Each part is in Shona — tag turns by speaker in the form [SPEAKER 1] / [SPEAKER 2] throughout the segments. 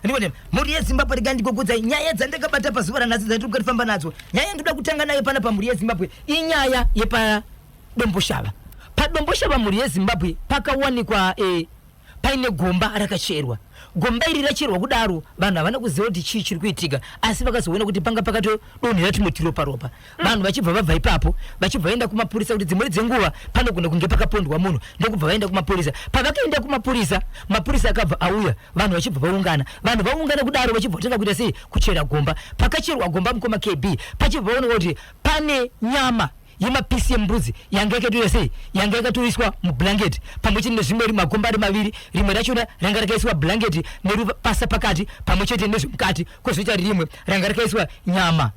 [SPEAKER 1] Ndikoti mhuri yeZimbabwe, rega ndikukudzai nyaya dzandakabata pazuva ranhasi dzatiri kufamba nadzo. Nyaya yandoda kutanga nayo pana pamhuri yeZimbabwe inyaya yepaDomboshava. PaDomboshava, mhuri yeZimbabwe, pakawanikwa paine gomba rakacherwa. Gomba iri racherwa kudaro, vanhu havana kuziva kuti chii chiri kuitika, asi vakazoona kuti panga pakatodonhera tumwe turopa ropa. Vanhu vachibva vabva ipapo, vachibva vaenda kumapurisa kuti dzimweni dzenguva panogona kunge pakapondwa munhu, ndokubva vaenda kumapurisa. Pavakaenda kumapurisa, mapurisa akabva auya, vanhu vachibva vaungana. Vanhu vaungana kudaro, vachibva vatanga kuita sei? Kuchera gomba. Pakacherwa gomba, mukoma KB, pachibva vaoneka kuti pane nyama yemapisi embudzi yanga yakatoita sei, yanga yakatoiswa mublanketi pamwe chete nezvimwe. Makomba ari maviri, rimwe rachona ranga rakaiswa blanketi nerupasa pakati pamwe chete nezvemukati, kwozoita rimwe ranga rakaiswa nyama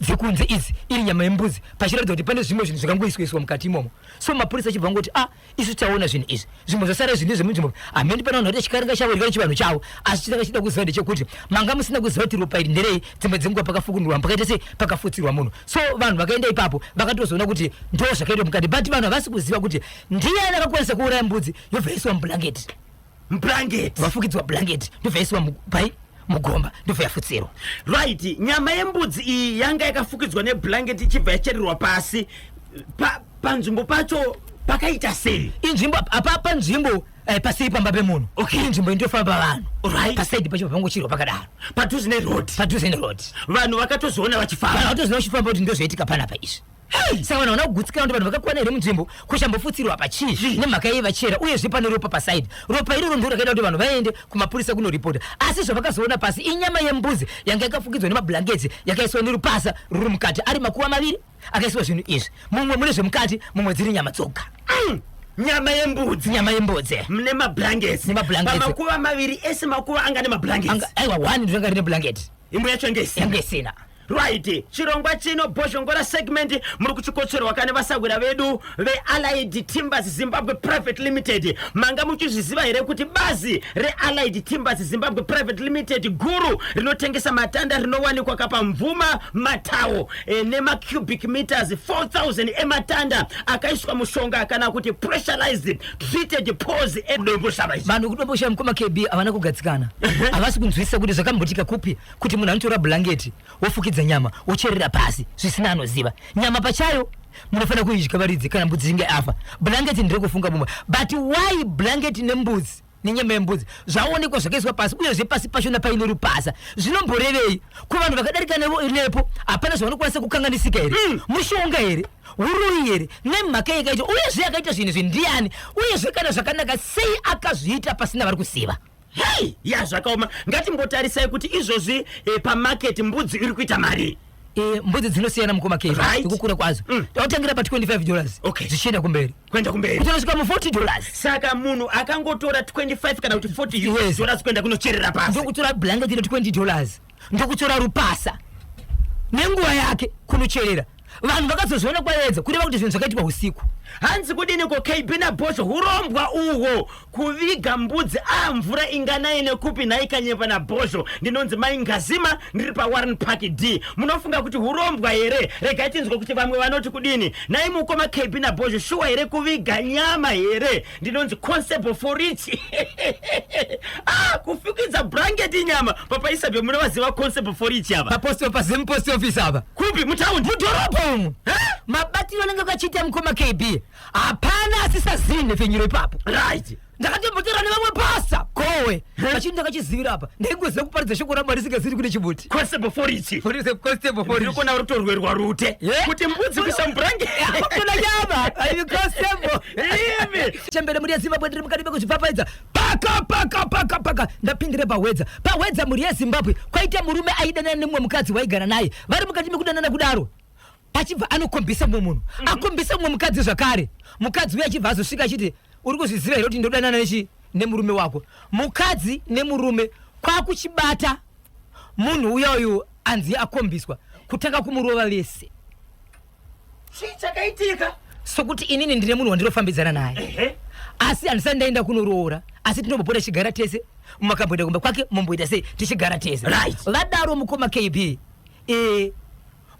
[SPEAKER 1] dzekunze idzi, iri nyama yembudzi, pachiratidza kuti pane zvimwe zvinhu zvakangoiswaiswa mukati imomo. So mapurisa achibva ngoti, "A, ah, isu taona zvinhu izvi, zvimwe zvasara zvinhu zvemunzvimbo." Hameni pana vanhu vaita chikaringa chavo rikani chivanhu chavo, asi chitanga chida kuziva ndechekuti manga musina kuziva kuti ropa iri nderei. Dzimwe dzenguva pakafukunurwa, pakaita sei, pakafutsirwa munhu. So vanhu vakaenda ipapo, vakatozoona kuti ndo zvakaitwa mukati, but vanhu havasi kuziva kuti ndiani akakwanisa kuuraya mbudzi yobva yaiswa mublanketi.
[SPEAKER 2] Blanket.
[SPEAKER 1] Vafukidzwa blanket, ndobva yaiswa pai mugomba, ndobva yafutsirwa.
[SPEAKER 2] Right, nyama yembudzi iyi yanga yakafukidzwa neblanket, ichibva yachererwa pasi. Panzvimbo pacho pakaita sei?
[SPEAKER 1] Inzvimbo apa nzvimbo pasiri pamba pemunhu. Inzvimbo inotofamba vanhu. Pasaidi pacho pangochirwa pakadaro.
[SPEAKER 2] Padhuze neroad.
[SPEAKER 1] Padhuze neroad.
[SPEAKER 2] Vanhu vakatozoona vachifamba.
[SPEAKER 1] Vanhu vakatozoona vachifamba kuti ndozvoitika panapa izvi. Saka vanhu havana kugutsikana kuti vanhu vakakwana here munzvimbo, kuchambofutsirwa apa chii, nemhaka yei vachera? Uyezve pane ropa pasaidi. Ropa iroro ndo rakaita kuti vanhu vaende kumapurisa kunoripota, asi zvavakazoona pasi inyama yembuzi yanga yakafukidzwa nemablanketsi, yakaiswa nerupasa ruri mukati. Ari makuva maviri akaiswa zvinhu izvi, mumwe mune zvemukati, mumwe dziri nyama dzoga.
[SPEAKER 2] Nyama yembudzi.
[SPEAKER 1] Nyama yembudzi.
[SPEAKER 2] Nemablankets.
[SPEAKER 1] Nemablankets.
[SPEAKER 2] Pamakuva maviri ese, makuva anga nemablankets?
[SPEAKER 1] Aiwa, one ndinanga rine blanket.
[SPEAKER 2] Imwe yacho yange isina.
[SPEAKER 1] Yange isina.
[SPEAKER 2] Right, chirongwa chino, Bhozhongora segment, muri kuchikotserwa kane vasahwira vedu veAllied Timbers Zimbabwe Private Limited. Manga muchizviziva here kuti bazi reAllied Timbers Zimbabwe Private Limited guru rinotengesa matanda rinowanikwa kapaMvuma Matawo nemacubic meters 4000 ematanda akaiswa mushonga kana kuti pressurized treated poles eDomboshava izvi?
[SPEAKER 1] Vanhu kuDomboshava, mukoma KB, havana kugadzikana, havasi kunzwisisa kuti zvakambotika kupi kuti munhu anotora bhurangeti, wofukidza nyama, wocherera pasi zvisina anoziva. Nyama pachayo munofanira kuidya varidzi kana mbudzi inge afa. Bhurangeti nderekufunga mumwe, but why bhurangeti nembudzi nenyama yembudzi zvaonekwa zvakaiswa pasi, uyezve pasi pachona paine rupasa? Zvinomborevei kuvanhu vakadarika nepo? Hapana zvavanokwanisa kukanganisika here? Mushonga here? Uroyi here? Nemhaka yakaita, uyezve akaita zvinhu izvi ndiani? Uyezve kana zvakanaka sei akazviita pasina vari kuziva?
[SPEAKER 2] Hei, ya, zvakaoma. Ngatimbotarisai kuti izvozvi pamaketi mbudzi iri kuita mari.
[SPEAKER 1] Mbudzi dzinosiyana, mukoma K, nekukura kwadzo. Takutangira pa$25 zvichienda kumberi.
[SPEAKER 2] Kuenda kumberi.
[SPEAKER 1] Kuti unosvika mu$40.
[SPEAKER 2] Saka munhu akangotora 25 kana kuti 40 US dollars kuenda kunocherera pasi,
[SPEAKER 1] ndokutora blanket ine $20, ndokutora rupasa nenguva yake kunocherera, vanhu vakazozviona kwaedza, kureva kuti zvinhu zvakaitikwa usiku.
[SPEAKER 2] Hanzi kudiniko, KB naBhosho? Urombwa uhwo, kuviga mbudzi. A, mvura inganaye nekupi nhai Kanyepa naBhosho? Ndinonzi Mai Ngazima, ndiri paWarren Park D. Munofunga kuti urombwa here? Regai tinzwe kuti vamwe vanoti kudini. Nhai mukoma KB naBhosho, shuwa here kuviga nyama here? Ndinonzi Constable Forich. Ah, kufukidza blanket nyama. Papa Isabe, munovaziva Constable Forich ava?
[SPEAKER 1] Papost, paZim Post Office apa.
[SPEAKER 2] Kupi, mutaundi?
[SPEAKER 1] Mudhorobha umu. Mabatiro anenge akachiita, mukoma KB, hapana asisazivi nhepfenyuro ipapo. Ndakatombotaura nevamwe pasa gowe vachiti ndakachizivira apa, ndaingoziva kuparidza shoko raMwari singaziri kune chimuti.
[SPEAKER 2] Constable Forich.
[SPEAKER 1] Constable Forich.
[SPEAKER 2] Ndiri kuona uri kutorwerwa rute. Kuti mbudzi kuisa mublanket.
[SPEAKER 1] Kuna nyama aivi constable.
[SPEAKER 2] Imi.
[SPEAKER 1] Chembere, mhuri yeZimbabwe, ndiri mukati mekuzvipfapfaidza. Paka paka paka paka ndapindire paHwedza. PaHwedza, mhuri yeZimbabwe, kwaita murume aidanana nemumwe mukadzi waigara naye. Vari mukati mekudanana kudaro, achibva anokombisa mumwe munhu, akombisa mumwe mukadzi zvakare. Mukadzi uyo achibva azosvika achiti, "Uri kuzviziva here kuti ndodanana nechi nemurume wako?" Mukadzi nemurume kwakuchibata munhu uya uyu anzi akombiswa, kutanga kumurova vese.
[SPEAKER 2] Chii chakaitika?
[SPEAKER 1] Sokuti inini ndine munhu wandinofambidzana naye, asi handisati ndaenda kunoroora, asi tinombopota tichigara tese, makamboenda kumba kwake, momboita sei, tichigara tese. Vadaro, mukoma KB,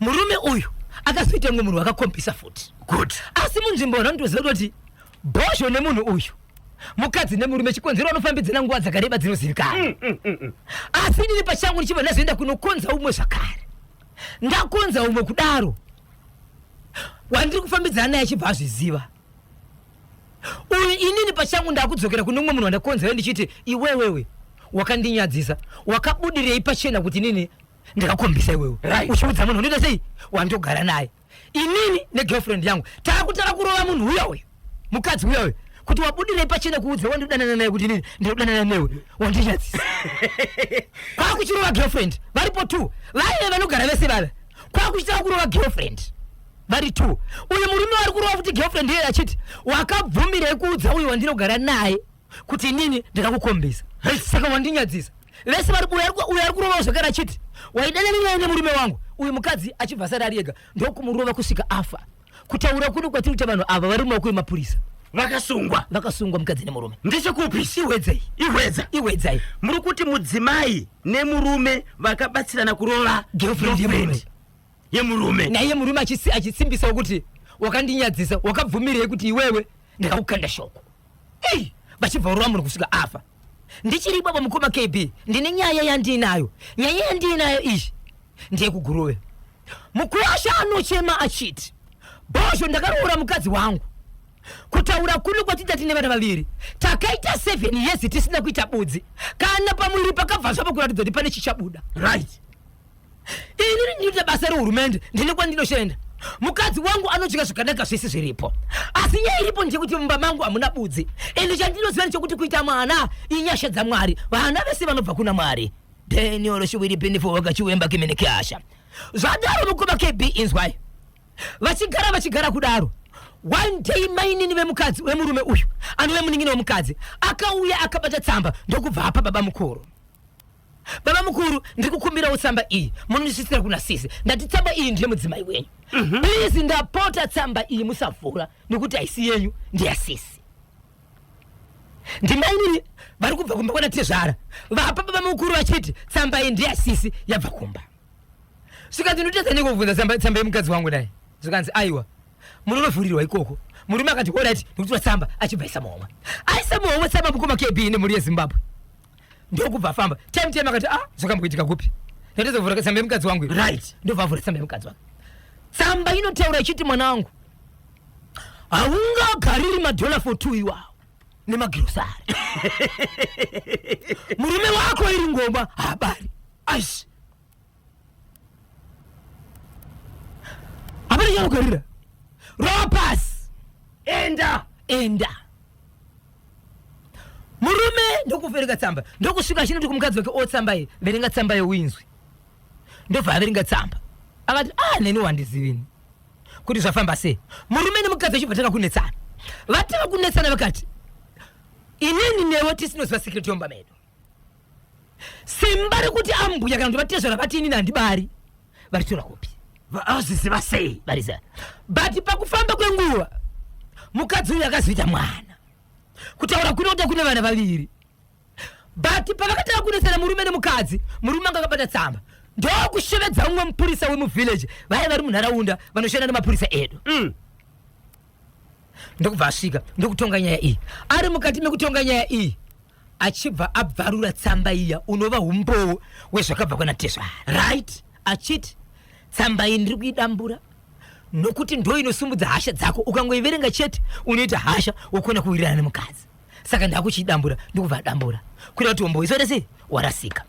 [SPEAKER 1] murume uyu akazoita mumwe munhu wakakombisa futi. Asi munzvimbo vanhu vanotoziva kutoti Bhozho nemunhu uyu. Mukadzi nemurume chikonzero vanofambidzana nguva dzakareba dzinozivikanwa. Asi inini pachangu ndichibva ndazoenda kunokonza umwe zvakare. Ndakonza umwe kudaro, wandiri kufambidzana naye achibva azviziva. Uyu inini pachangu ndakudzokera kune umwe munhu wandakonzera ndichiti iwewewe wakandinyadzisa, wakabudirei pachena kuti inini ndakakombisa iwewe. Uchiudza munhu unoita sei wandogara naye. Inini negirlfriend yangu takutanga kurova munhu uya uyu, mukadzi uya uyu, kuti wabudirei pachena kuudza wandodanana naye kuti inini ndinodanana newe, wandinyadzisa. Kwakuchirova girlfriend varipo two, vaive vanogara vese vava, kwakuchitanga kurova girlfriend vari two. Uyu murume wari kurova futi girlfriend iye achiti wakabvumirei kuudza uyu wandinogara naye kuti inini ndakakukombisa, saka wandinyadzisa. Vese vari uyu ari kurovawo zvakare achiti waidanana naye nemurume wangu. Uyu mukadzi achibva asara ari ega, ndokumurova kusvika afa. Kutaura kuno kwatiri kuita, vanhu ava vari mumaoko emapurisa.
[SPEAKER 2] Vakasungwa?
[SPEAKER 1] Vakasungwa, mukadzi nemurume.
[SPEAKER 2] Ndechekupi?
[SPEAKER 1] Ihwedzei.
[SPEAKER 2] Ihwedza.
[SPEAKER 1] Ihwedzai.
[SPEAKER 2] Muri kuti mudzimai nemurume vakabatsirana kurova
[SPEAKER 1] girlfriend yemurume.
[SPEAKER 2] Yemurume.
[SPEAKER 1] Naiye murume achisimbisawo kuti wakandinyadzisa, wakabvumirei kuti iwewe ndakakukanda shoko. Ei, vachibva urova munhu kusvika afa. Ndichiri baba mukoma KB, ndine nyaya yandiinayo. Nyaya yandiinayo iyi ndeyekuGuruve. Mukuwasha anochema achiti, Bhozho, ndakaroora mukadzi wangu. Kutaura kuno kwatita tine vana vaviri. Takaita 7 years tisina kuita budzi. Kana pamuviri pakabva zvapo kuratidza kuti pane chichabuda. Ini ndinoita basa rehurumende, ndine kwandinoshanda. Mukadzi wangu anodya zvakanaka, zvese zviripo. Asi nyaya iripo ndeyekuti mumba mangu hamuna budzi. Ende chandinoziva ndechekuti kuita mwana inyasha dzaMwari. Vana vese vanobva kuna Mwari. Daniel Shuwiri Pinifo wakachiwemba kimene kiasha. Zvadaro mukoma KB, inzwai. Vachigara vachigara kudaro, one day mainini vemukadzi wemurume uyu anove munin'ina wemukadzi akauya akabata tsamba, ndokubva apa baba mukuru. Baba mukuru, ndiri kukumbirawo tsamba iyi munondisvitsira kuna sisi. Ndati tsamba iyi ndiye mudzimai wenyu. Please, ndapota, tsamba iyi musavhura nekuti haisi yenyu, ndeyasisi. Ndimainini vari kubva kumba kwana tezvara vapa baba mukuru vachiti tsamba iyi ndeyasisi yabva kumba. Zvikanzi ndotadza nekubvunza tsamba yemukadzi wangu dai. Zvikanzi aiwa, munonovhurirwa ikoko. Murume akati alright, nekutora tsamba achibva aisa muhomwe. Aisa muhomwe tsamba, mukoma KB nemhuri yeZimbabwe, ndokubva afamba. Time time akati, ah, zvakamboitika kupi? Ndatozovhura tsamba yemukadzi wangu iyi. Ndobva avhura tsamba yemukadzi wake. Tsamba inotaura ichiti, mwana wangu, haungagariri madhola for two iwawo nemagirosari. Murume wako iri ngoma haabari.
[SPEAKER 2] Aish.
[SPEAKER 1] Hapana chaunogarira, rova pasi.
[SPEAKER 2] Enda.
[SPEAKER 1] Enda. Murume ndokuverenga tsamba, ndokusvika achinoti kumukadzi wake, o tsamba iyi, verenga tsamba yeuinzwi. Ndobva averenga tsamba akati, ah, neni wandizivini kuti zvafamba sei. Murume nemukadzi vachibva tanga kunetsana. Vatanga kunetsana vakati, inini newe tisinoziva secret yomba medu. Simba rekuti ambuya kana kuti vatezvara vati inini handibari varitora kupi?
[SPEAKER 2] Vazviziva sei?
[SPEAKER 1] Variziva. But pakufamba kwenguva mukadzi uyu akazoita mwana. Kutaura kunoita kune vana vaviri. But pavakatanga kunetsana murume nemukadzi, murume anga akabata tsamba, ndokushevedza umwe mupurisa wemuvillage, vaya vari munharaunda vanoshanda nemapurisa edu. Ndokubva asvika ndokutonga nyaya iyi. Ari mukati mekutonga nyaya iyi achibva abvarura tsamba iya, unova umbowo wezvakabva kwana tezvara. Achiti tsamba iyi ndiri kuidambura nokuti ndo inosumudza hasha dzako. Ukangoiverenga chete unoita hasha, wokona kuwirirana nemukadzi. Saka ndakuchidambura. Ndokubva adambura kuita kuti umbowo isoita sei warasika.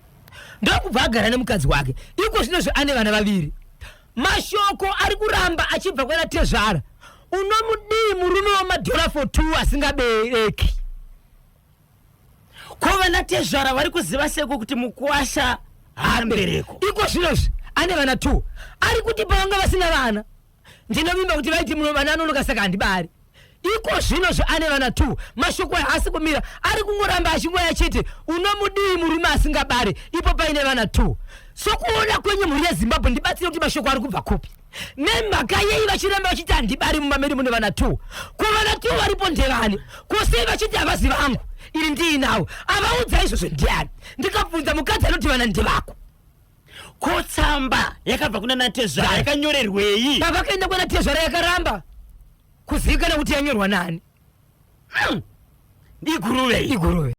[SPEAKER 1] Ndokubva agara nemukadzi wake. Iko zvinozvo ane vana vaviri. Mashoko ari kuramba achibva kwana tezvara, unomudii murume wemadhora for two asingabereki?
[SPEAKER 2] Ko vana tezvara vari kuziva seko kuti mukuwasha haambereko?
[SPEAKER 1] Iko zvinozvi ane vana two. Ari kuti pavanga vasina vana, ndinovimba kuti vaiti muno vana anonoka, saka handibari. Iko zvinozvi ane vana two. Mashoko aya haasi kumira, ari kungoramba achingoya achiti unomudii murume asingabari ipo paine vana two? Sokuona kwenyu, mhuri yeZimbabwe, ndibatsire kuti mashoko ari kubva kupi? Nemhaka yei vachiramba vachiti handibari mumba medu mune vana two? Ko vana two varipo ndevani? Ko sei vachiti havazi vangu iri ndiinawo? Avaudza izvozvo ndiani? Ndikabvunza mukadzi anoti vana ndevako.
[SPEAKER 2] Ko tsamba yakabva kuna natezvara yakanyorerwei?
[SPEAKER 1] Pavakaenda kwana tezvara yakaramba kuzivikana kuti yanyorwa nani.
[SPEAKER 2] Iguruve.
[SPEAKER 1] Iguruve.